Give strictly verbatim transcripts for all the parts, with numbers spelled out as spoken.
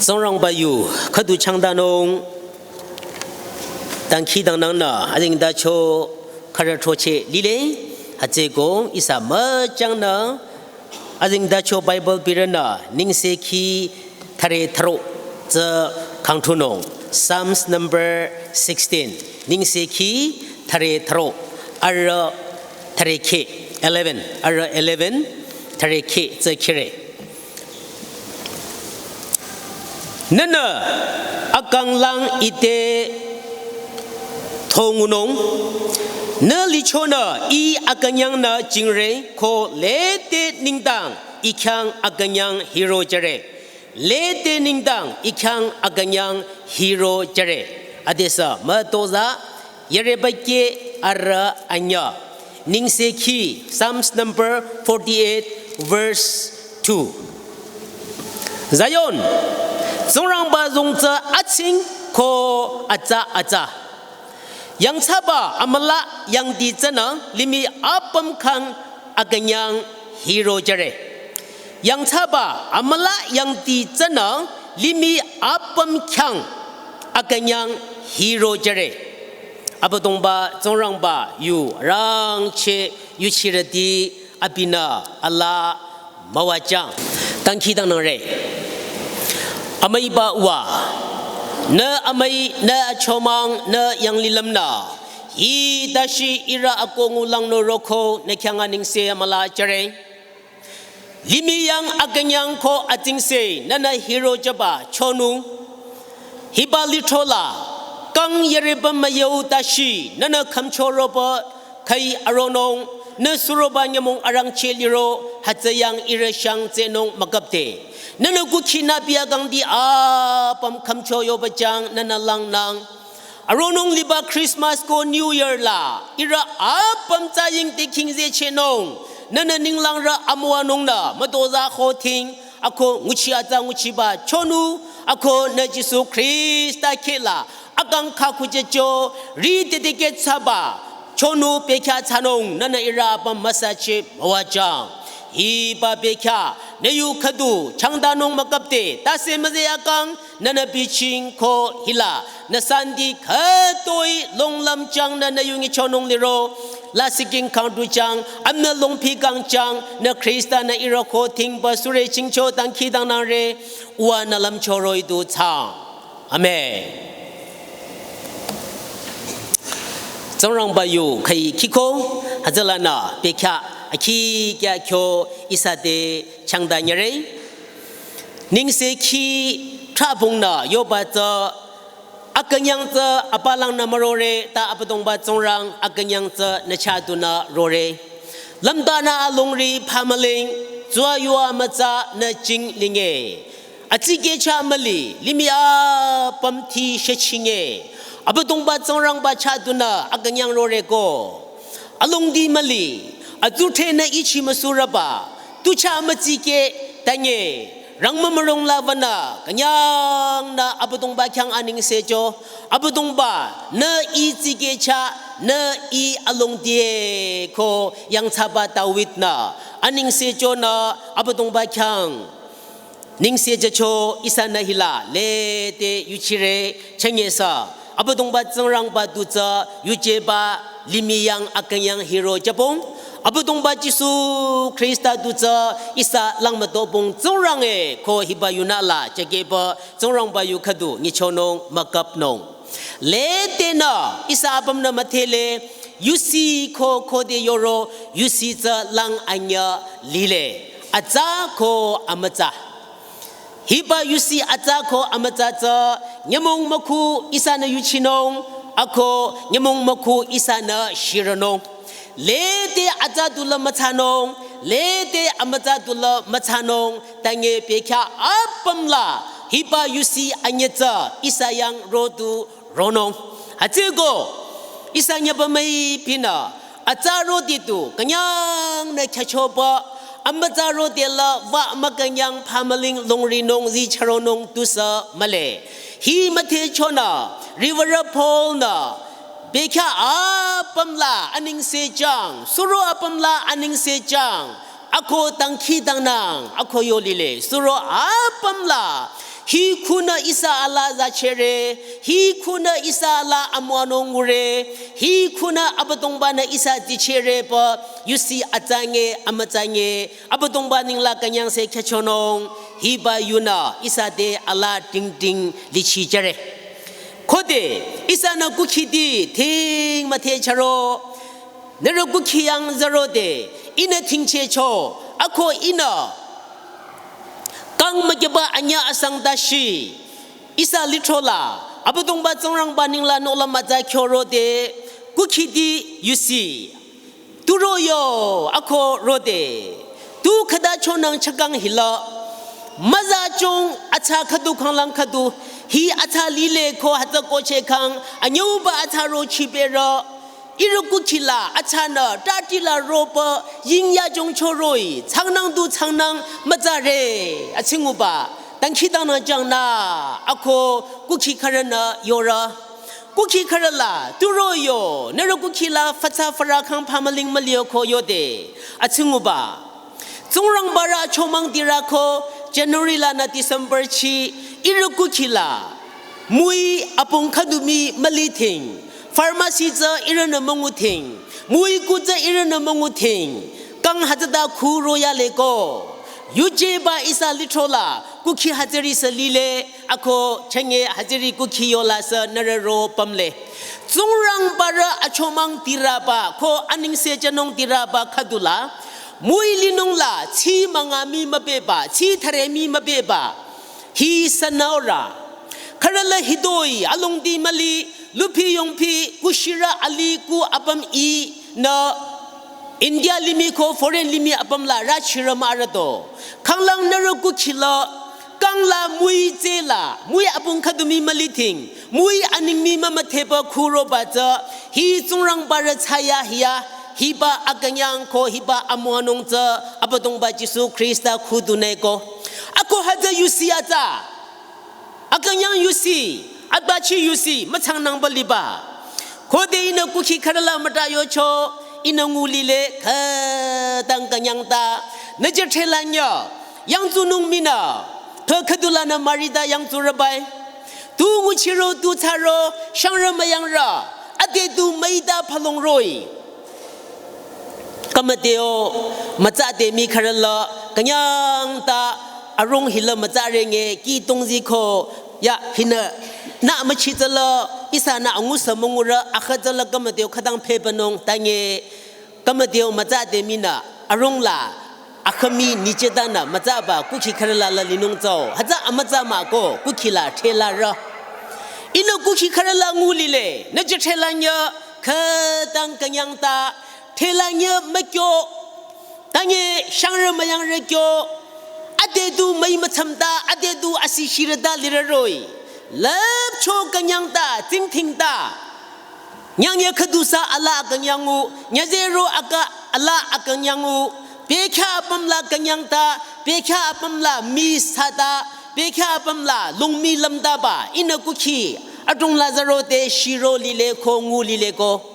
Tsingrangba yu khüdu changdanung, dangkhidangnangnü azengtacho khürü throcheh lile. Hütsüko ihsa müchangnü azengtacho Bible birenü Nengsekhi thüre thüro tsü khangthunung. Psalms number sixteen. Nengsekhi thüre thüro, arüh thüre kheh, eleven, arüh eleven, thüre kheh tsü khire. Nühnü akanglang ite thongunung, nü lichonü I akünyangnü jingre ko lede nengdang I khyang akünyang hiro jüre. Lede nengdang I khyang akünyang hiro jüre. Adesü mütozah yareba keh arüh anyüh. Nengsekhi, Psalms number forty-eight, verse two. Zion, Tsingrangba zong tsü atsing ko atsa atsa. Yangthsaba amülah yangdi tsünü limih apüm khyang akünyang hiro jüre. Yangthsaba amülah yangdi tsünü limih apüm khyang akünyang hiro jüre. Abüdongba Tsingrangba yu rangcheh yuchirüti abinü alaa müwajüng. Dangkhidangnangre. Amüiba Uwa, nü amüi, nü achomang, nü yanglilümnü hi tase ihrü akoh ngulangnü roko nü khyang anengse amülah jüre. Limih yang akünyang ko atsingse nühnü hiro jüba chonung. Hiba lithrola kang yareba müyau tase nühnü khümcho roba khai aronung, nü suroba nyümong arangcheh liro hütsü yang ihrü shang tsehnung mükapde. Nühnü kukhi nübi akangdi apüm khümcho yoba jüng nühnü langnang. Aronung liba Christmas ko New Year la ihrü apüm tsü yingte khingzeh chehnung, nühnü ninglangrü amüwanungnü mütozah khothing, ako nguchi atsa nguchiba chonu, ako nü Jisu Khrista khehla akang khakhu jücho, ri tete ketsaba chonu bekhyah thsanung nühnü ihrü apüm müsacheh müwajüng. Hiba bekhyah nü yu khüdu changdanung mükapde tase müzeh akang nühnü bichieng ko hila nü santi khütoi longlüm jüng nü nü yu nyichonung liro, lasih king kangdu jüng, amünü longpi kang jüng, nü Khrista nü ihrü khothingba sure chingcho dangkhidangnangre, Uwa nü lümcho roh-i du thsaang. Amen. Tsingrangba yu khüi khiko, hütsülanü bekhyah akhi kya kyo ihsa te changdanyüre. Nengsekhi thrabongnü yoba tsü akünyang tsü apalangnü mürore, ta Abüdongba Tsingrang akünyang tsü nü chah dunü rore. Lümdanü alongri phamüling, tsua yua mütsa nü jinglinge. Atsikeh chah müli, limih apüm thi shechinge. Abüdongba Tsingrangba chah dunü akünyang rore ko. Alongdi müli, atsudhre nü ichi müsurüba, tu chah mütsikeh tanye, rangmümürong la wünü, künyangnü Abüdongba khyang anengsecho, Abüdongba, nü I tsikeh chah, nü I alongdie ko yangthsaba David nü, anengsecho nü Abüdongba khyang. Nengse jücho ihsanü hila lede yuchire chünye sü. Abüdongba Tsingrangba du tsü yujeba limih yang akünyang hiro jübong. Abüdongba Jisu Khrista du tsü ihsa langmütobong Tsingrang e ko hiba yunü la jükeba Tsingrangba yu khüdu nyichonung mükapnung. Ledenü ihsa apümnü müdhele yusi ko khode yoro yusi tsü lang anyüh lile. Atsa ko amütsa. Hiba yusi atsa ko amütsa tsü nyümong mükhu ihsanü yuchinung, ako nyümong mükhu ihsanü shironung. Lede atsa dula mütsanung, lede amütsa dula mütsanung, tanye bekhyah apüm la hiba yusi anyüh tsü ihsa yang rodu ronung. Hütsüko ihsa nyüba müipinü atsa rode tu künyangnü khyüchoba, amütsa rode la wü mükünyang phamüling longrinung zicharonung tusü mühle. Hi müdhechonü riwürü Paul nü bekhyah apüm la anengse jüng, suro apüm la anengse jüng, ako dangkhidangnang, ako yo lile, suro apüm la Hi khunü ihsa ala zachehre, hi khunü ihsa ala amüwanung ngure, hi khunü Abüdongba-nü ihsa dsichehre pü, yusi atsange, amütsange, Abüdongba nengla künyangse khyüchonung, hiba yunü ihsa te ala tingting lichijüre. Khode, ihsanü kukhiti, ting müthehcharo, nührü kukhi yang zürode, ihnü tingchehcho, ako ihnü, kang mükyüba anyüh asang tashi, ihsa lithrola, Abüdongba Tsingrangba nengla nohlüm mütsa kyorode, kukhiti yusi. Turo yo, ako rode. Tu khüta chonang chakang hila. Müzachong atsa khüdu khanglang khüdu. Hi atsa lile ko hütsü kohcheh khang, anyüba atsa rochiperü. Ihrü kukhila, atsanü, tatila ropü, yingyajong choroh-i, tsangnang du tsangnang, mütsare, atsinguba, dangkhidangnang jangnü, ako, kukhi khürünü, yore. Kukhi khürüla, turo yo, nührü kukhila, fütsa füra khang phamüling mülio ko yode, atsinguba. Tsingrangbarü achomang tirü ko January lanü December chi ihrü kukhila. Mui apung khüdu mii müliting. Pharmacy tsü ihrünü münguting. Mui ku tsü ihrünü münguting. Kang hütsüta khu royale ko. Yujeba ihsa lithrola. Kukhi hütsüri sü lile. Ako chenge hütsüri kukhi yola sü nührü ro pümle. Tsingrangbarü achomang tirüba. Ko anengse jünung tirüba khüdula. Mui linungla, tsi münga mii mübeba, tsi thüre mii mübeba. Hi sünü ora. Khürüla hitoi, alongdi müli, luphi yongphi, kushirü ali ku apüm inü, India limih ko foreign limih apümla rüchirü mürüdo. Khanglang nührü kukhila, kangla mui tsela, mui apung khüdu mii müliting, mui aneng mii mümüthepü khu roba tsü, hi Tsingrangbarü thsayahiya, hiba akünyang ko hiba amüwanung tsü, Abüdongba Jisu Khrista khudunü ko. Ako hütsü yusi atsa. Akünyang yusi, atbachi yusi, mütsangnangba liba. Khode ihnü kukhi khürüla müta yocho, ihnü ngulile, khütang künyangta, nüjü thela nyü, yangtsunung minü, khe khüdulanü marita yangtsurübai. Tu nguchiro, tu thsaro, shangrü müyangrü, ade tu müita phalongroh-i. Kümüteo, mütsa te mii khürüla, künyangta, arong hila mütsa renge, ki tongzi ko, ya, hinü, nü müchitsala, ihsanü angusa müngurü, akhatsala kümüteo, khütang phebanung, tange, kümüteo mütsa te miinü, arongla, akhami nichetanü, mütsaba, kukhi khürüla la linung tsao, hütsü amütsa mah ko, kukhila, thela rü. Ihnü kukhi khürüla ngulile, nüjü thela nyü, khütang künyangta, thela nyü mükyo, tange shangrü müyangrü kyo, ade du müi mütsamta, ade du asi shirüta lirüroh-i. Lüpcho künyangta, tsingtingta. Nyangye khüdusü ala akünyangu, nyazero aka ala akünyangu, bekhyah apümla künyangta, bekhyah apümla mii thsata, bekhyah apümla longmi lümtaba, ihnü kukhi, adrong la züro te shiro lile ko ngu lile ko.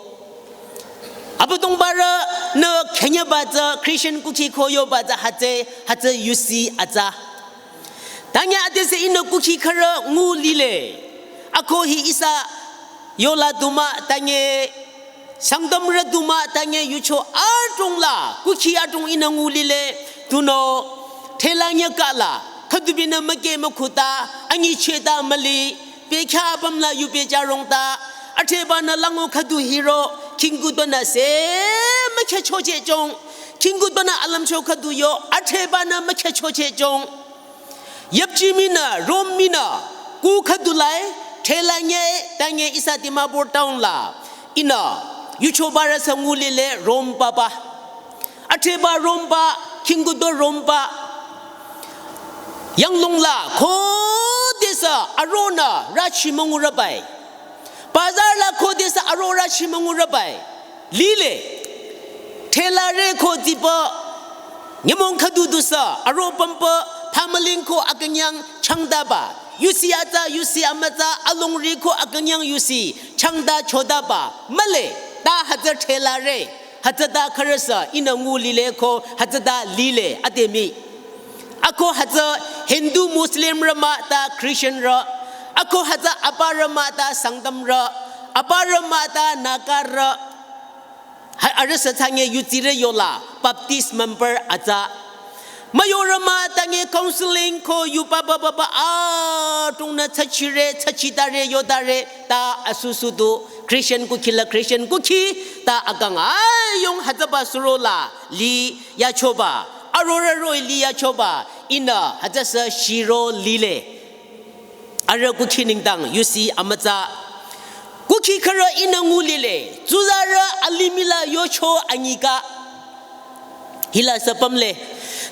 Abüdongbarünü khenyaba tsü Christian kukhi ko yoba tsü hütsü, hütsü yusi atsa. Tange adesü ihnü kukhi khürü ngu lile. Ako hi ihsa yola du mah tange, Sangtamrü du mah tange yucho adrong la, kukhi adrong ihnü ngu lile, tunüo, thela nyü kala, khüdubinü müke mükhuta, anyicheta müli, bekhyah apümla yu bejarongta, athebanü lango khüdu hiro, khingkutonü se, mükhe chocheh jong, khingkutonü alümcho khüdu yo, athebanü mükhe chocheh jong. Yapchi miinü, Rom miinü, ku khüdulai, thela nye, tange ihsa Dimapur town la, ihnü, yuchobarü sü ngu lile Rom papa. Atheba Rom pa, khingkuto Rom pa. Yanglong la, khodesü, aronü, rüchi müngurübai. Bazar la khodesü aro rüchi müngurübai. Lile. Thela re kho tsipü. Nyümong khüdu dusü. Aro pümpü. Phamüling ko akünyang changdaba. Yusi atsa, yusi amütsa, alongri ko akünyang yusi. Changda chodaba. Mühle. Ta hütsü thela re. Hütsüta khürüsü. Ihnü ngu lile ko. Hütsüta lile. Ade mii. Ako hütsü Hindu, Muslimrü mah ta Christianrü. Ako hütsü aparü mah ta Sangtamrü. Aparü mah ta Nagarü. Ha, arüh sü thsange yutsirü yola Baptist member atsa. Müyorü mah tange counseling ko yu papa papa adrongnü tsachire, tsachitare yotare ta asusu du Christian kukhi la Christian kukhi ta akang ayung hütsüba surola li yachoba. Arorü roh-i li yachoba. Ihnü hütsüsü shiro lile. Arüh kukhi nengdang yusi amütsa. Kukhi khürü ihnü ngu lile. Tsuzarü alimih la yocho anyikha. Hila sü pümle.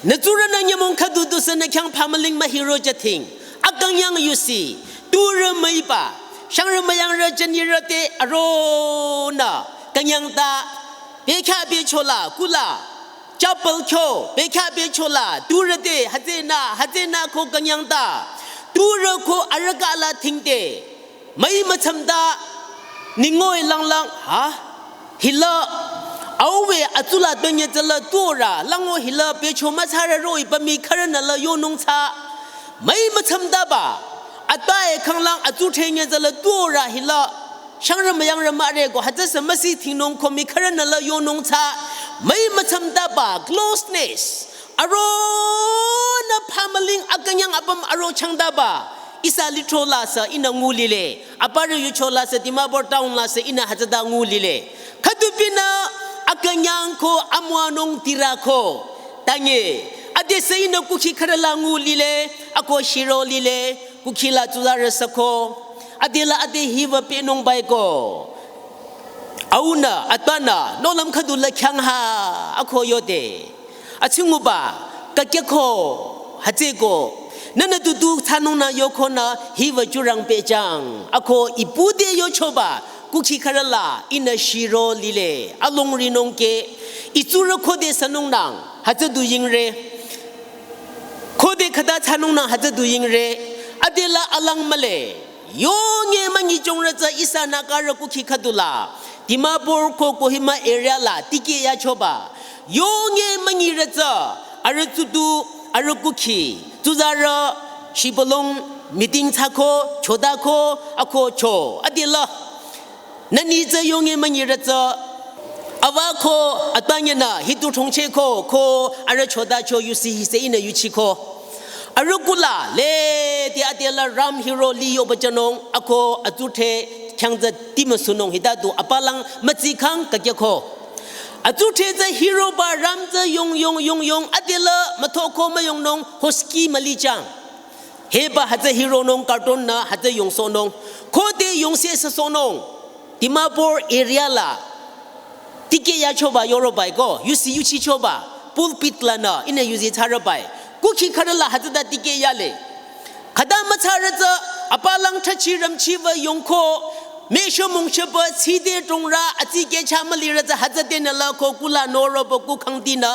Nü tsurünü nyümong khüdu dusü nü khyang phamüling mühiro jüting. Akang yang yusi. Turü müiba. Shangrü müyangrü jünirü te aronü. Künyang ta. Bekhyah bechola. Kula. Chapel kyo, bekhyah bechola, turü te, hütsünü, hütsünü ko künyang ta. Turü ko arüh kala tingte. Müi mücham ta, ningoi langlang, ha? Hila, awe atsula tonye tsüla turü, lango hila becho mütsarü roh-i pami khürünü la yonung tsü. Müi mücham taba, atüe khanglang atsu threnye tsüla turü hila. Shangrü müyangrü mahre ko hütsüsü müsi tingnung ko mi khürünü la yonung tsü. Müi mücham taba closeness. Aronü phamüling akünyang apüm aro changtaba. Ihsa lithro la sü ihnü ngu lile. Aparü yucho la sü Dimapur town la sü ihnü hütsüta ngu lile. Khüdu binü akünyang ko amüwanung tirü ko. Tange. Adesü ihnü kukhi khürü la ngu lile. Ako shiro lile. Kukhi la tsuzarü sü ko. Adela ade hiwü pehnung bai ko. Aunü, atpanü, nohlüm khüdu la khyang ha, ako yode. Atsinguba, kakya ko, hütsü ko. Nünü tutu thsanungnü yokonü hiwü jurang pehjang. Ako ipude yochoba, kukhi khürü la, ihnü shiro lile, alongri nungke. Itsurü khode sünungnang, hütsü du yingre. Khode khüta thsanungnang hütsü du yingre, adela alang mühle. Yonge münyi chongrü tsü ihsa Nagarü kukhi khüdu la. Dimapur ko Kohima area la, tikeh yachoba. Yonge münyirü tsü, arüh tsutu, arüh kukhi. Tsuzarü, shibülung, meeting thsako, chodako, ako cho. Adela. Nüni tsü yonge münyirü tsü. Awa ko atpanyünü hitu thongcheh ko, ko arüh choda cho yusi hise ihnü yuchiko. Arüh kula, le, ti adela ram hiro li yoba jünung, ako atsu the khyang tsü timüsunung hita du apalang mütsi khang kakya ko. Atsu the tsü hiroba ram tsü yong, yong, yong, yong, adela müthoko müyongnung, hoski mülichang. Hiba hütsü hironung carton nü hütsü yongsohnung. Khode yongse süsohnung. Dimapur area la. Tikeh yachoba yorobai ko. Yusi yuchichoba. Pulpit lanü. Ihnü yusi thsarübai. Kukhi khürü la hütsüta tikeh yale. Khüta mütsarü tsü. Apalang thachi ramchiwü yongko. Mesho mungsheba tside tongrü. Atsike cha mülirü tsü hütsütenü la ko kula noroba kukhangtinü.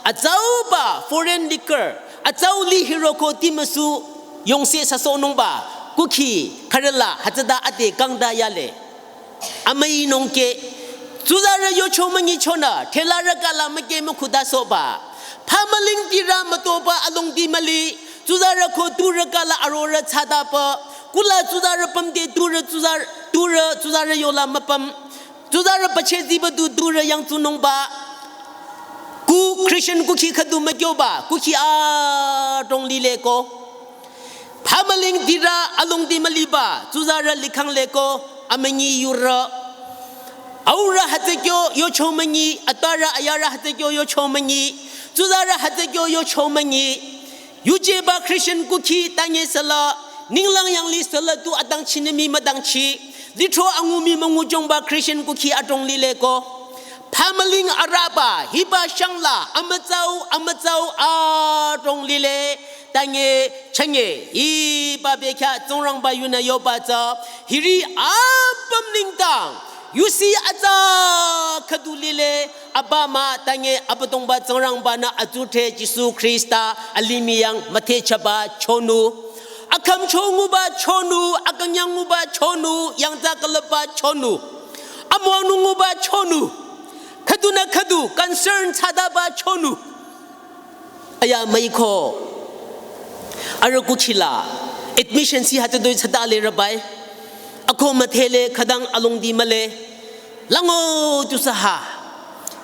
Atsauba foreign liquor. Atsau li hiroko timüsu yongse süsohnungba, kukhi khürü la hütsüta ade kangta yale. Amüi nungke, tsuzarü yocho münyichonü, thelarü kala müke mükhuta sohba. Phamüling tirü mütoba alongdi müli, tsuzarü ko turü kala arorü thsadaba, kula tsuzarü pümde turü tsuzar-, turü tsuzarü yola müpüm. Tsuzarü pache ziba du turü yangtsunungba. Ku Christian kukhi khüdu mükyoba, kukhi adrong lile ko. Phamüling tirü alongdi müliba, tsuzarü likhang le ko, amünyi yurü. Aurü hütsü kyo yocho münyi, atparü ayarü hütsü kyo yocho münyi, tsuzarü hütsü kyo yocho münyi. Yujeba Christian kukhi tanye sala, ninglang yangli sala tu atangchinü mi mütangchi, lithro angu mi müngujongba Christian kukhi adrong lile ko. Phamüling arüba, hiba shangla, amütsau, amütsau adrong lile, tanye, chanye, hiba bekhyah Tsingrangba yunü yoba tsü, hiri apüm nengdang, yusi atsa khüdu lile, Abüma tanye Abüdongba Tsingrangbanü atsudhre Jisu Khrista alimih yang müthehchaba chonu. Akhümcho nguba chonu, akünyang nguba chonu, yangthsa külüpba chonu. Amüwanung nguba chonu. Khüdunü khüdu concern thsadaba chonu. Aya müiko. arüh kukhila admission si hütsüdoi thsata le rübai. Ako müdhele khütang alongdi mühle. Lango tusü ha.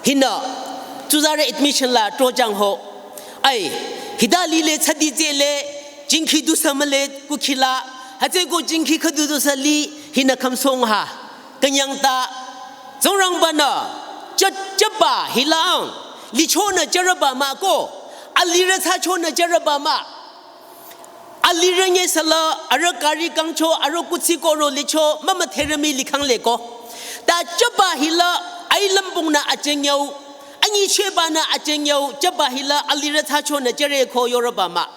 Hinü tsuzarü admission la trojang ho. Ai, hita lile thsadi tsele, jingkhi tusü mühle kukhila. Hütsüeko jingkhi khüdu tusü li hinü khümsohng ha. Künyang ta Tsingrangba-nü jü-, jüba hilang lichonü jürüba mah ko. Alirü thsachonü jürüba mah. Alirü nge süla arüh kari kangcho, arüh kuthsi koro licho, mümüdherü mii likhang le ko. Ta jüba hila ailümbongnü ajeng yau, anyichebanü ajeng yau, jüba hila alirü thsachonü jüre ko yorüba mah.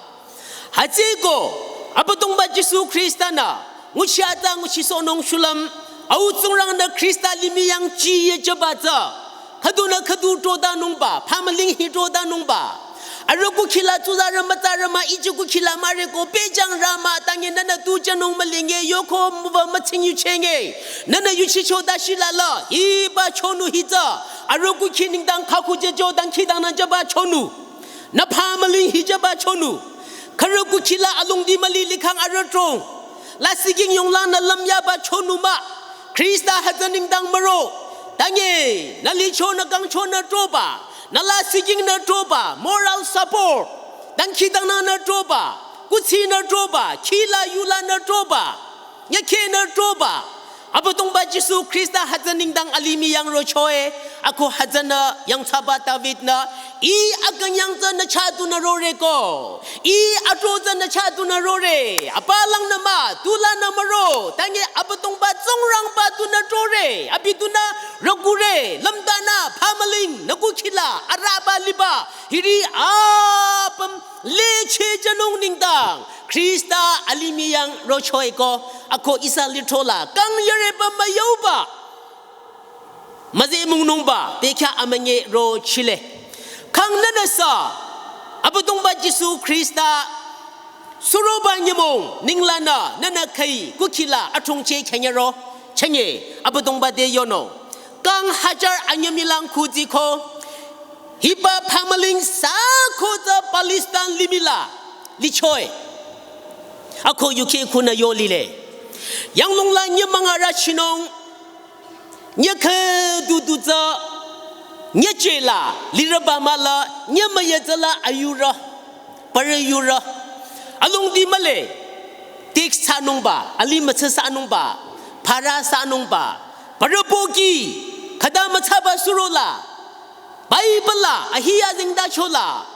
Hütsüeko, Abüdongba Jisu Khrista-nü nguchi atsa nguchisohnung shulüm, Au Tsingrangnü Khrista limih yang jiyü jüba tsü. Khüdunü khüdu trodanungba, phamüling hi trodanungba. Arüh kukhila tsuzarü mütsarü mah, iji kukhila müre ko pehjang rü mah, tangi nünü tu jünung mülenge, yoko müba mütsing yuchenge. Nünü yuchicho ta shilala, hiba chonu hi tsü. Arüh kukhi nengdang khakhu jüjo dangkhidangnang jüba chonu. Nü phamüling hi jüba chonu. Khürü kukhila alongdi müli likhang arüh trong. Lasih king yonglangnü lümyaba chonu mah. Khrista hütsü nengdang müro. Tangi, nü lichonü kangchonü troba. Nü lasih kingnü troba. Moral support. Dangkhidangnangnü troba. Kutsinü troba. Khila yulanü troba. Nyükhenü troba. Abüdongba Jisu Khrista hütsü nengdang alimih yang rochoe, ako hütsünü yangthsaba David-nü, ih akünyang tsü nü chah dunü rore ko, ih atro tsü nü chah dunü rore, apalangnü mah, tulanü müro, tangi Abüdongba Tsingrangba dunü trore, abi dunü rükure, lümdanü, phamüling, nü kukhila, arüba liba, hiri apüm, licheh jünung nengdang, Khrista alimih yang rochoe ko, ako ihsa lithro la, kang yüreba müyauba. Müzeh mungnungba, bekhyah amünyi rochile. Kang nünüsü, Abüdongba Jisu Khrista, suroba nyümong, ninglanü, nünü khüi, kukhila, athongcheh khenyero, chünye, Abüdongba te yonung. Kang hajar anyümilang khuzi ko, hiba phamüling sü ko tsü Palestine limih la lichoe. Ako yukheh khunü yo lile. Yanglung la nyümong arüh chinung. Nyükhe dudu tsü. Nyücheh la lirüba mah la nyümüya tsü la ayurü. Parü yurü. Alongdi mühle. Tax thsanungba. Alimih thsa thsanungba. Para thsanungba. Parü pohki. Khüta müthsaba surola. Bible la, ahi azengtacho la.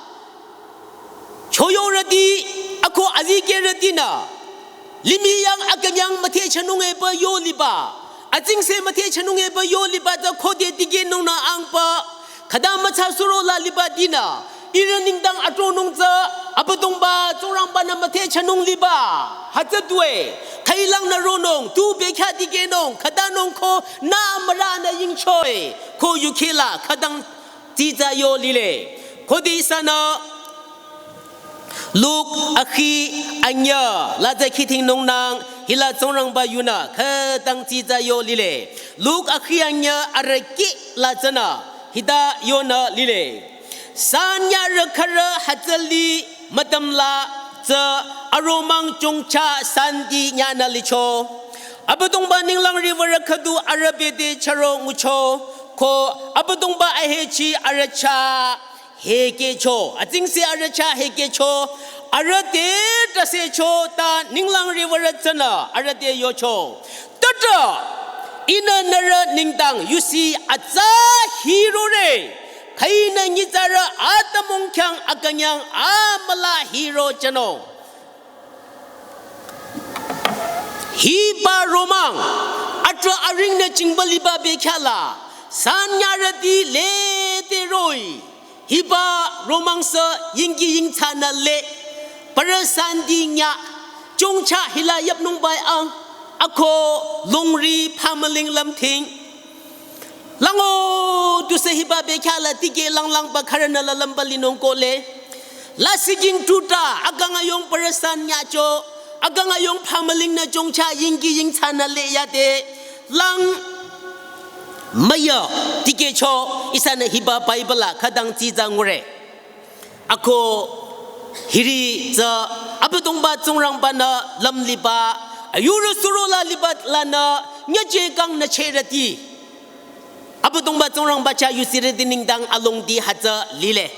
Choyorüti, ako azikehrütinü. Limih yang akünyang müthehchanung epü yo liba. Atsingse müthehchanung epü yo liba tsü khode dikehnungnü angpü. Khüta müthsa surola libatinü. Ihrü nengdang atronung tsü, Abüdongba, Tsingrangba-nü müthehchanung liba. Hütsü tue, khüilangnü ronung, tu bekhyah dikehnung, khütanung ko, nü müranü yingchoe. Ko yukheh la khütang dsitsa yo lile. Khode ihsanü Luk akhi anyü la tsü khidhingnungnang hila Tsingrangba yunü khütang dsitsa yo lile. Luk akhi anyü arüh kih la tsünü hita yonü lile. San nyarü khürü hütsüli mütüm la tsü aromang chongcha santi nyanü licho. Abüdongba ninglang riwürü khüdu arüh bete chüro ngucho. Ko Abüdongba ahechi arüh chah hekehcho. Atsingse arüh chah hekehcho. Arüh te tasecho ta ninglang riwürü tsünü arüh te yocho. Tüdrü, ihnü nührü nengdang yusi atsa hirore. Khüinü nyitsarü atümung khyang akünyang amüla hiro jünung. Hiba romang, atrah aringnü chingba liba bekhyah la, san nyarüti lete roh-i. Hiba romang sü yingki yingthsanü le, parü santi nya, chongcha hila yüpnung bai ang, ako longri phamüling lümthing. Lango tusü hiba bekhyah la tikeh langlang ba khürünü la lümba linung kohle. Lasih king tuta, akang ayung parü san nyacho, akang ayung phamülingnü chongcha yingki yingthsanü le yade, lang müya tikehcho, ihsanü hiba Bible la khütang dsitsa ngure. Ako hiri tsü Abüdongba Tsingrangba-nü lümliba, ayurü surola liba lanü, nyüje kang nü cherüti. Abüdongba Tsingrangba chah yusirüti nengdang alongdi hütsü lile.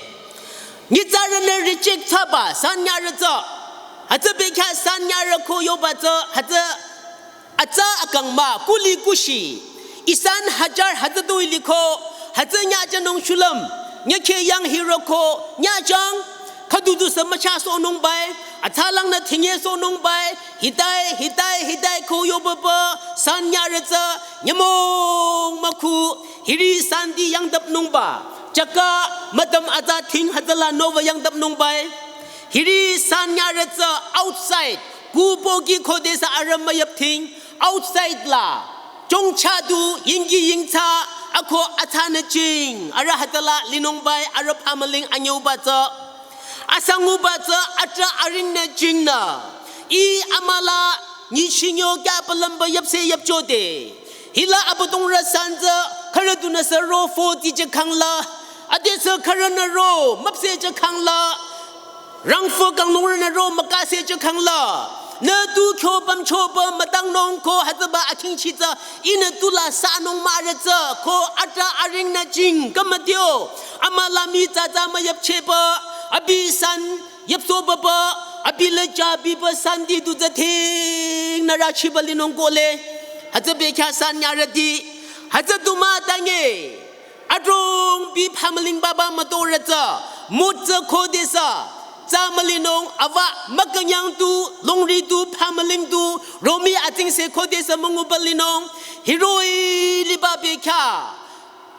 Nyitsarünü reject thsaba, sanyarü tsü. Hütsü bekhyah sanyarü ko yoba tsü, hütsü atsa akang mah, kuli kushi. Ihsan hajar hütsütoi liko, hütsü nyüjünung shulüm. Nyükhe yang hiroko, nyüjang, khüdu du sü müchah sohnung bai, atsalang nü thinye sohnung bai, hitai, hitai, hitai ko yobaba, sanyarü tsü, nyümong mükhu, hiri sandi yangdapnungba. Chaka, mütüm atsa thing hütsüla nova yangdapnung bai. Hiri sanyarü tsü outside, kupoki khodesü arüh müyüp thing, outside la, chongcha du, yingki yingthsa, ako atsanü jing, arüh hütsüla linung bai, arüh phamüling anyüuba tsü. Asanguba tsü, atrah aringnü jingnü. Ih amüla, nyi shingyo kya palümba yüpse yüpchode. Hila abüdongrü san tsü, khürü dunü sü ro fo ti je khangla. Adesü khürünü ro, müpse je khangla. Rangfü kanglungrünü ro mükase je khangla. Nü tu kyo pamchoba mütangnung ko hütsüba akhingchi tsü. Ihnü tula sanung mah re tsü ko atrah aringnü jing kamadio. Amüla mii tsatsa müyüpcheba. Abi san yüpsobaba. Abi le ja biba sandi du tsü thingnü rachiba linung kohle. Hütsü bekhyah sanyarüti. Hütsü du mah tange. Adrong bi phamüling baba mütorü tsü, mot tsü khodesü, tsü mülinung ava mükünyang tu, longri tu, phamüling tu, romi atsingse khodesü münguba linung, hiroh-i liba bekhyah.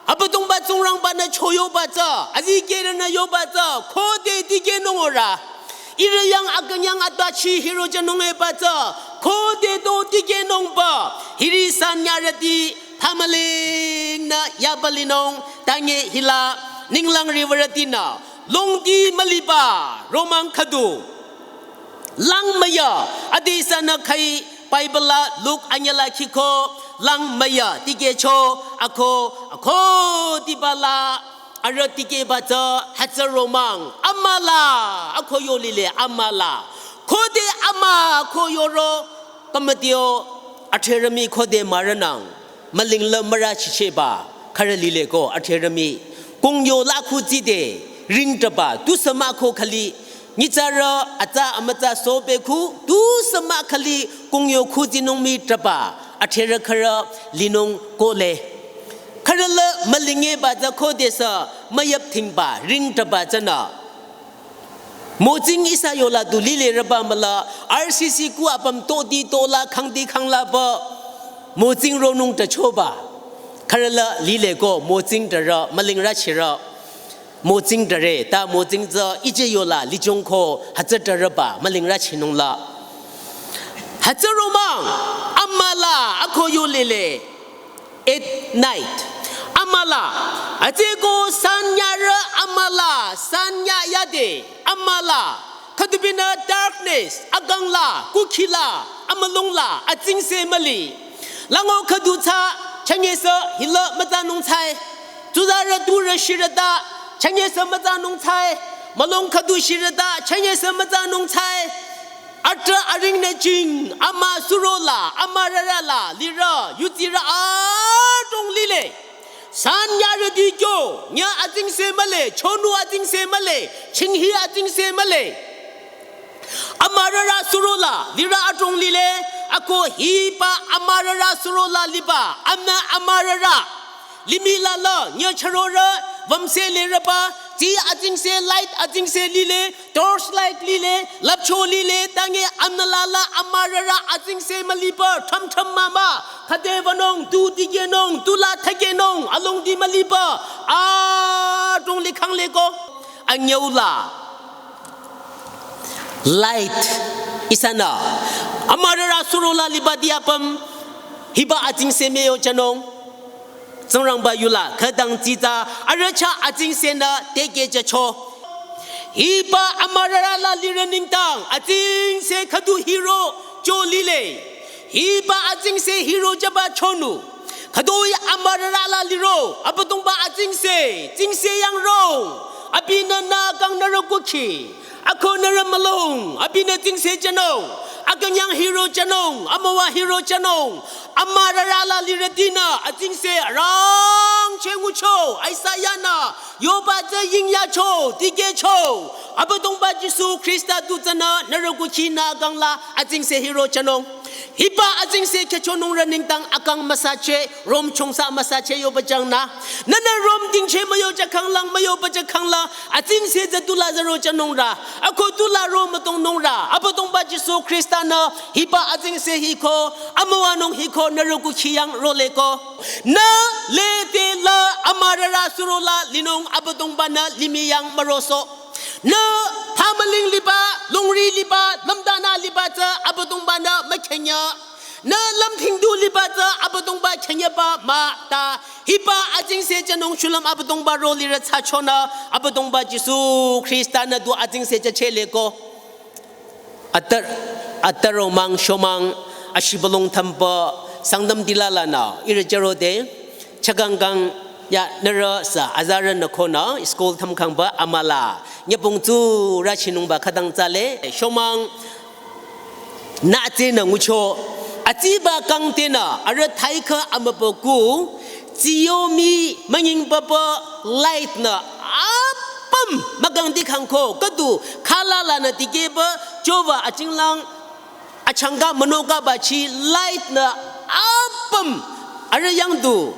Abüdongba Tsingrangba-nü choyoba tsü, azikehrünü yoba tsü, khode dikehnung orü. Ihrü yang akünyang atbachi hiroh jünung eba tsü, khode do dikehnungba, hiri sanyarüti, phamülingnü yaba linung, tange hila, ninglang riwürütinü, longdi müliba, romang khüdu. Lang müya, adesünü khai, Bible la, Luk anyüla khiko, lang müya, tikehcho, ako, ako, dibala, arüh tikehba tsü, hütsü romang, amüla, ako yo lile, amüla. Khode amüla, ako yoro, kamadio, athrerümi khode mürünang. Müling la müra chicheba, khürü lile ko, athrerümi. Kongyo la khu tside, ring taba, tusü mah ko khali, nyitsarü, atsa amütsa sobe khu, tusü mah khali, kongyo khu tsinung mii taba, athrerü khürü, linung kohle. Khürü la mülinge ba tsü khodesü, müyüp thingba, ring taba tsünü. Motsing ihsa yola du lile rüba müla, R C C ku apüm toti tola khangdi khangla ba, motsing ronung ta choba. Khürü la lile ko, motsing ta rü, müling rüchirü. Motsing ta re, ta motsing tsü, ije yola, lijong ko, hütsü ta rüba, müling rüchinung la. Hütsü romang, amüla, ako yo lile. At night. Amüla. Atsü ko sanyarü amüla. Sanya yade. Amüla. Khüdubinü darkness. Akangla. Kukhila. Amülungla. Atsingse müli. Lango khüdu tsü. Chanyesü hila mütsanung tsai. Tsuzarü turü shirüta. Chanyesü mütsanung tsai. Mülung khüdu shirüta. Chanyesü mütsanung tsai. Atrah aringnü jing, amüla surola, amürarala, lirü, yutsirü adrong lile. Sanyarüti kyo, nyü atsingse mühle, chonu atsingse mühle, chinghi atsingse mühle. Amürarü surola, lirü adrong lile, ako hiba amürarü surola liba, amnü amürarü. Limih la la, nyü chürorü, vamse lirüba, ti atsingse, light atsingse lile, torch light lile, lapcho lile, tange amnü la la, amürarü atsingse müliba, tham tham mama, khüde vanung, tu dikehnung, tula thakehnung, alongdi müliba, adrong likhang leko, anyüula. Light, ihsanü. Amürarü surola libati apüm, hiba atsingse müyo jünung. Tsingrangba yula, khütang tsitsa, arüh chah atsingsenü tekeh jücho. Hiba amürarü la lirü nengdang, atsingse khüdu hirocho lile. Hiba atsingse hirochaba chonu. Khütoi amürarü la liro, Abüdongba atsingse, tsingse yangrong. Abinü nü kangnürü kukhi. Ako nührü mülung, abinü tsingse jünung, akünyang hiro jünung, amüwa hiro jünung, amürarü la lirütinü, atsingse arangcheh ngucho, Isaiah nü, yoba tsü yingyacho, dikehcho, Abüdongba Jisu Khrista du tsünü, nührü kukhinü kangla, atsingse hiro jünung. Hiba atsingse khyüchonungrü nengdang akang müsacheh, Rom chongsa müsacheh yoba jangnü. Nünü Rom dingcheh müyo jükhanglang, müyoba jükhangla, atsingse tsü tula zaro jünungrü. Ako tula ro mütongnungrü. Abüdongba Jisu Khrista nü, hiba atsingse hiko, amüwanung hiko, nührü kukhi yang roleko. Nü, lede la, amürarü suro la, linung Abüdongba nü, limih yang mürosoh. Nü phamüling liba, longri liba, lümdanü liba tsü Abüdongba nü mükhenyü. Nü lümthingdu liba tsü Abüdongba khenyüba mah ta. Hiba atsingse jünung shulüm Abüdongba ro lirü thsachonü Abüdongba Jisu Khrista nü du atsingse jüchehleko. Atar, atar romang shomang ashibülung thümpü Sangtam tila lanü ihrü jürode chakangkang ya nührü sü azarü nü khonü school thümkhangba amüla nyübong tsurü chinungba khütang tsale shomang nü atse nü ngucho atsiba kangtenü arüh thaikha amübükuh tsiyomi müngingbaba light nü apüm mükangdi khangko khüdu khala lanü dikehba jova achinglang achangka münokaba chi light nü apüm arüh yangdu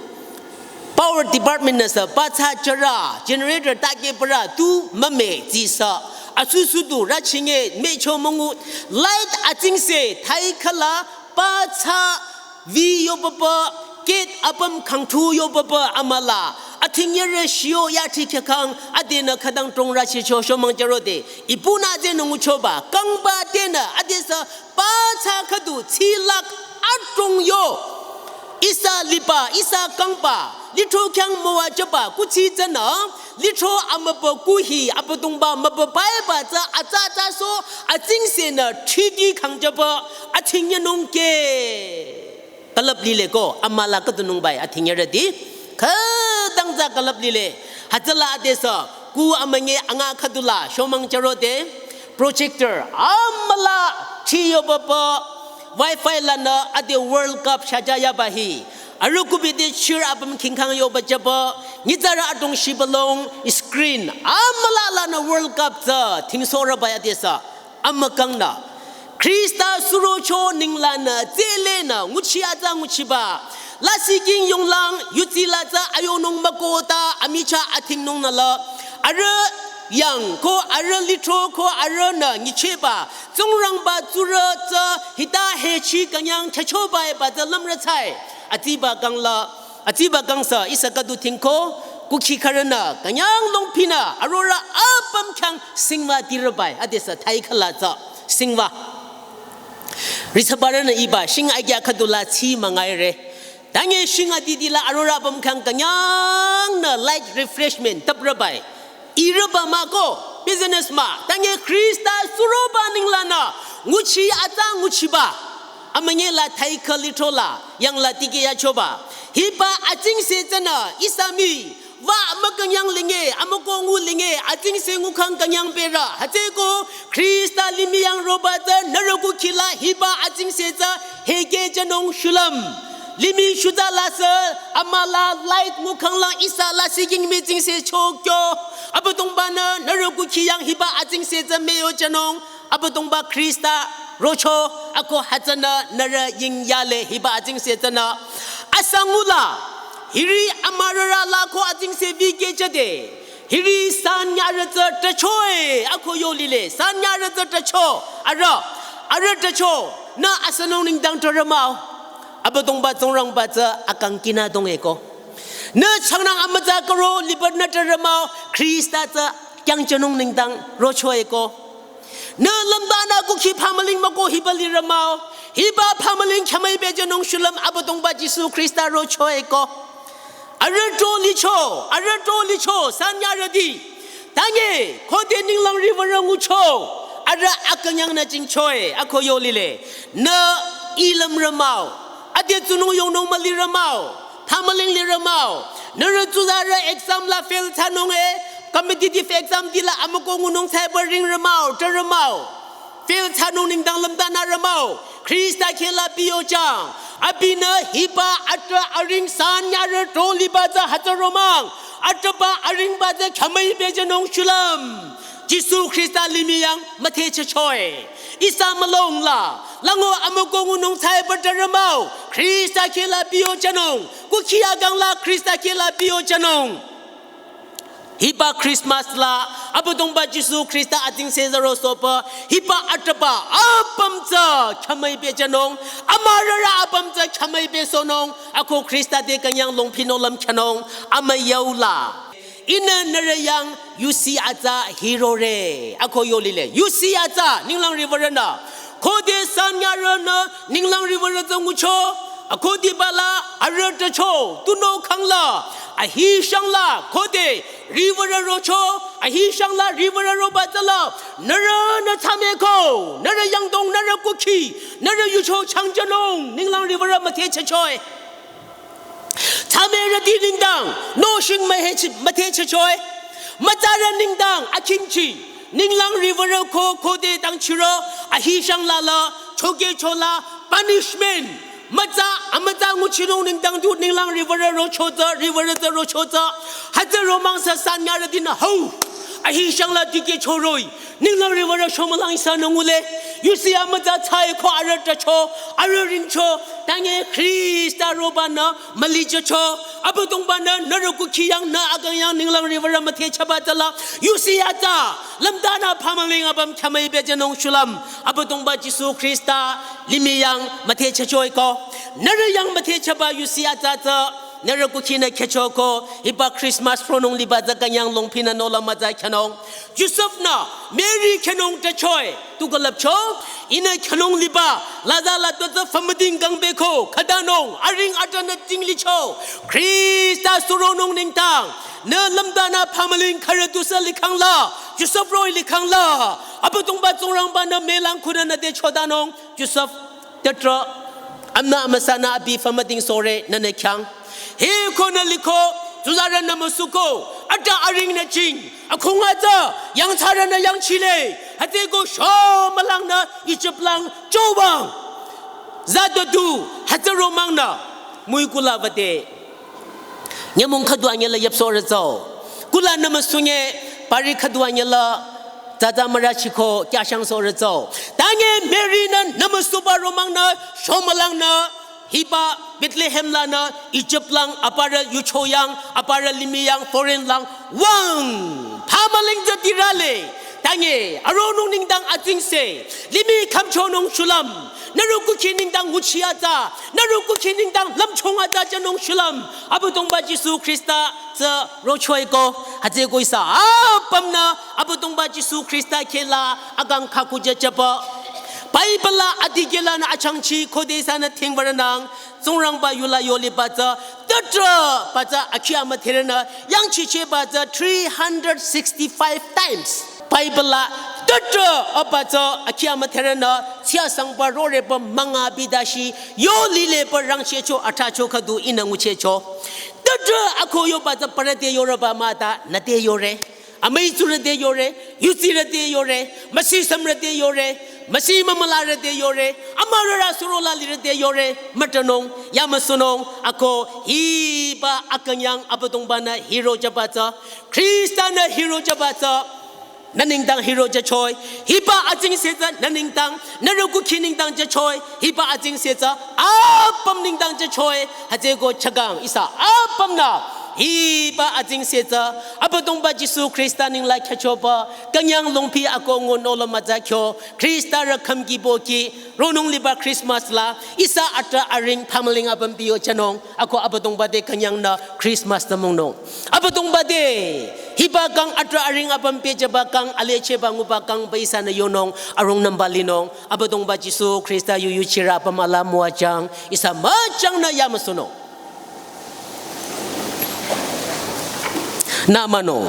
power department nü sü pathsa jüra generator takehbarü tu müme tsisü asusu du rüchinge mücho müngu light atsingse thaikhala pathsa vi yobaba, ket apüm khangthu yobaba amüla, athingyere shio yathi khyükhang, adenü khütang trongrü shicho shomang jürode, ipunü adenü nguchoba, kangba tenü, adesü, pathsa khüdu, tsilak, adrong yo, ihsa liba, ihsa kangba, lithro khyang müwajüba, kuthsi tsünü, lithro amübükuh hi, Abüdongba mübübaiba tsü, atsa atsa so, atsingse nü, thridi khangjüba, athingyenung ke. Külüp lile ko, amüla khüdunung bai, athingyerüti. Khütang tsü külüp lile. Hütsüla adesü, ku amünyi anga khüdula, shomang jürode, projector, amüla, thi yobaba, Wi-Fi lanü, ade World Cup shaja yaba hi. Arüh kubide cheer apüm khingkhang yoba jüba, nyitsarü adrong shibülung, screen, amüla lanü World Cup tsü, thingsohrüba ya adesü. Amükangnü, Khrista surocho ninglanü tselenü nguchi atsa nguchiba. Lasih king yonglang yutsila tsü ayonung mükoh ta amichah athingnung nüla. Arüh yang ko arüh lithro ko arühnü nyichehba. Tsingrangba tsurü tsü hita hechi künyang khyüchoba eba tsü lümrütsai. Atsiba kangla Atsiba kangsa ihsa khüdu thingko, kukhi khürünü, künyang longpinü, arorüh apüm khyang singwa tirübai, adesü thaikhala tsü, singwa. Ritsübarünü iba, shing agya khüdula tsi müngaire. Tange shing adidila arorüh apüm khyang künyangnü light refreshment, taprübai. Irüba mah ko, business mah, tange Khrista suroba ninglanü, nguchi atsa nguchiba. Amünyela thaikha lithrola, yangla tikeh yachoba. Hiba atsingse tsünü, ihsa mii, wa mükünyang linge, amüko ngu linge, atsingse ngukhang künyang berü. Hütsüko, Khrista limih yang roba tsü, nührü kukhila, hiba atsingse tsü, heke jünung shulüm. Limih shuta lasü, amüla light ngukhangla ihsa lasih king mii tsingse chokyo. Abüdongbanü, nührü kukhi yang hiba atsingse tsü müyo jünung. Abüdongba Khrista rocho, ako hütsünü nührü yingyale hiba atsingse tsünü. Asangula, hiri amürarü la ko atsingse vikeh jüde. Hiri sanyarü tsü tachoe, ako yolile, sanyarü tsü tacho, arüh, arüh tacho, nü asünung nengdang tarü mah-o. Abüdongba Tsingrangba tsü akang kinü dong-e ko. Nü changnang amütsa karo liba nü tarü mah-o, Khrista tsü kyangjünung nengdang rocho-e ko. Nü lümbanü kukhi phamüling müko hiba lirü mah-o, hiba phamüling khyamüi bejünung shulüm Abüdongba Jisu Khrista rocho-e ko. Arüh tro licho, arüh tro licho, sanyarüti. Tange, khode ninglang riwürü ngucho, arüh akünyangnü jingcho-e, ako yolile. Nü ilümrü mah-o, ade tsunung yongnung mülirü mah-o, phamüling lirü mah-o. Nührü tsuzarü exam la fail thsanung-e, Competitive exam dila amüko ngunung thsaiba ring rümao, tü rümao. Fail thsanung nengdang lümtanü rümao. Khrista khehla piyojang. Abinü hiba atrah aring san nyarü tro liba tsü hütsü romang. Atrahba aringba tsü khyamüi pehjünung shulüm. Jisu Khrista limih yang müthehchehcho-i. Ihsa mülung la. Lango amüko ngunung thsaiba tü rümao. Khrista khehla piyojünung. Kukhi akang la Khrista khehla piyojünung. Hiba Christmas la, Abüdongba Jisu Khrista atsingse zaro sopa, hiba atrahba apüm tsü khyamüi pehjünung, amürarü apüm tsü khyamüi pehsohnung, ako Khrista te künyang longphi nohlüm khyünung, amüyau la. Ihnü nührü yang yusi atsa hirore, ako yo lile. Yusi atsa, ninglang riwürünü. Khode san nyarünü ninglang riwürü tsü ngucho, akhodibala arüh tücho, tunüo khangla, ahi shangla, khode riwürü rocho, ahi shangla riwürü roba tsüla, nührünü thsameko, nührü yangdong, nührü kukhi, nührü yucho changjünung, ninglang riwürü müthehchehcho-i. Thsamerüti nengdang, nohsheng mühechi-, müthehchehcho-i. Mütsarü nengdang, akhingchi. Ninglang riwürü ko khode dangchiro, ahi shangla la, chokehcho la, punishment. Mütsa, amütsa nguchinung nengdang du ninglang riwürü rocho tsü, riwürü tsü rocho tsü. Hütsü romang sü san nyarütinü hau. Ahi shangla dikehcho roh-i. Ninglang riwürü shomülang ihsanü ngule. Yusi amütsa thsaiko arüh tücho, arüh ringcho. Tange Khrista robanü mülichocho. Abüdongbanü nührü kukhi yang nü akang yang ninglang riwürü müthehchehba tsüla. Yusi atsa. Lümtanü phamüling apüm khyamüi pehjünung shulüm. Abüdongba Jisu Khrista limih yang müthehchehcho-i ko. Nührü yang müthehchehba yusi atsa tsü. Nührü kukhinü khehcho ko, hiba Christmas ronung liba tsü künyang longphinü nohlüm mütsa khyünung. Josef-nü, Mary khyünung tücho-i, tu külüpcho, ihnü khyünung liba, laza la tu tsü famüding kang beko, khütanung, aring atanü tinglicho, Khrista suronung nengdang, nü lümtanü phamüling khürü tusü likhang la, Josef roh-i likhang la, Abüdongba Tsingrangbanü mülang khunü nüte chodanung, Josef, tüdrü, amna amüsanü abi famüding sore nünü khyang. He ko nü liko, tsuzarünü müsuko, atrah aringnü ching, akhunga tsü, yangthsarünü yangchile, hütsüko shomülangnü Ijip lang chowang. Zado du, hütsü romangnü, müi kula wüde. Nyümong khüdu anyüla yüpsohrü tsü-o. Kulanü müsunge pari khüdu anyüla tsatsa mürachiko kyashangsohrü tsü-o. Tange Mary-nü nümüsuba romangnü shomülangnü hiba Bethlehem lanü Ijip lang aparü yucho yang aparü limih yang foreign lang wüng. Phamüling tsü dirale. Tange aronung nengdang atsingse limih khümchonung shulüm. Nührü kukhi nengdang nguchi atsa, nührü kukhi nengdang lümchung atsa jünung shulüm. Abüdongba Jisu Khrista tsü rocho-i ko, hütsüko ihsa apümnü Abüdongba Jisu Khrista khehla akang khakujü jüba. Bible la adikehlanü achangchi khode ihsanü thingwürünang, Tsingrangba yula yoliba tsü, tüdrüba tsü akhi amüdherünü, yangchichehba tsü three hundred sixty-five times. Bible la tüdrü apa tsü akhi amüdherünü, tsiasangba roreba münga bidashi, yo lileba rangchehcho athracho khüdu ihnü nguchehcho. Tüdrü ako yoba tsü parü te yoreba mah ta nüte yore. Amüi tsurü te yore, yutsirü te yore, müsi sümrü te yore, müsi mümülarü te yore, amürarü surola lirü te yore, mütanung, yamüsunung, ako hiba akünyang Abüdongbanü hiro jüba tsü, Khrista-nü hiro jüba tsü, nü nengdang hiro jücho-i, hiba atsingse tsü nü nengdang, nührü kukhi nengdang jücho-i, hiba atsingse tsü apüm nengdang jücho-i, hütsüko chakang ihsa apümnü, hiba atsingse tsü, Abüdongba Jisu Khrista nengla khyüchoba, künyang longphi ako ngu nohlüm mütsa kyo, Khrista rükhüm kibo ki, ronung liba Christmas la, ihsa atrah aring phamüling apüm biyo jünung, ako Abüdongba te künyangnü Christmas tümungnung. Abüdongba te, hiba kang atrah aring apüm pehjüba kang alechehba nguba kangba ihsanü yonung, arungnümba linung, Abüdongba Jisu Khrista yu yuchirü apüm ala müwajüng, ihsa müjangnü yamüsunung. Nü münung.